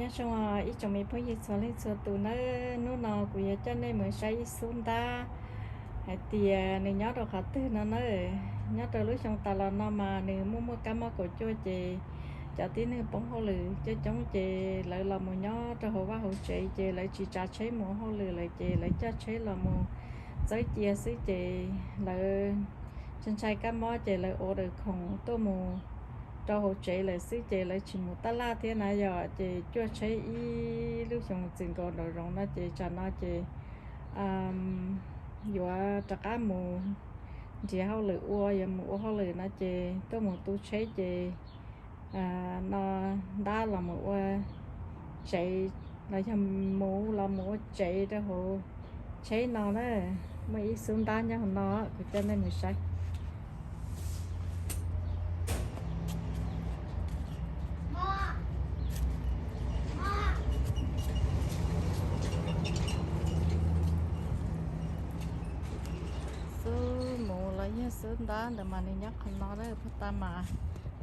Nyob zoo ib tsoom me phooj ywg txhua leej txhua tus nawb, hnub no kuv yuav coj nej mus saib ib xub ntab hais tias nws nyob rau qhov twg no na. Nyob rau lub xyoo tas los no mas nws muaj muaj kab mob kaum cuaj ces cov tib neeg poob hauj lwm coob coob ces lawv los mus nyob rau hauv vaj hauv tsev ces lawv tsis tsav tsheb mus ua hauj lwm lawm ces lawv coj tsheb los mus txawb cia xwb ces lawv ntshai ntshai kab mob ces lawv order khoom tuaj mus rau hauv tsev lawm xwb ces lawv tsis mus tab laj thiab na yom, ces cuaj tsheb ib lub xyoo txwm nkaus nraum zoov no ces tsam no ces yuav rov qab mus nrhiav hauj lwm ua, yuav mus ua hauj lwm no ces tuaj mus tu tsheb ces no ntab los mus ua tsev los yog mus los mus ua tsev rau hauv tsheb no na. Muaj ib xub ntab nyob hauv no, kuv coj nej mus saib. Xub mus los yog xub ntab ntawd mas nws nyob qhov no na, puag ta mas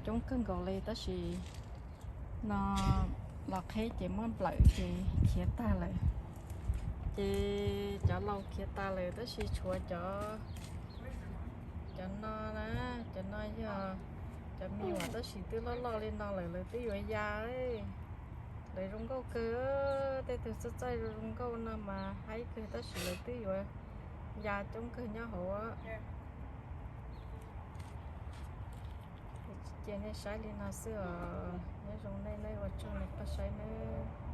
coob kawg nkaus li tab sis no los qheb ces muab nplawm ces khiav tag lawm. Ces cov laus khiav tas lawm tab sis tshuav cov, cov no na, cov no yog cov me nyuam tab sis twb loj loj li no lawm lawv twb yuav ya. Lawv zoo nkauj kawg, tej tug txaij txaij zoo zoo nkauj no mas haib kawg tab sis lawv twb yuav ya coob kawg nyob hauv. Cia nej saib li no xwb os, nyob zoo nej, nej ua tsaug nej pab saib nawb.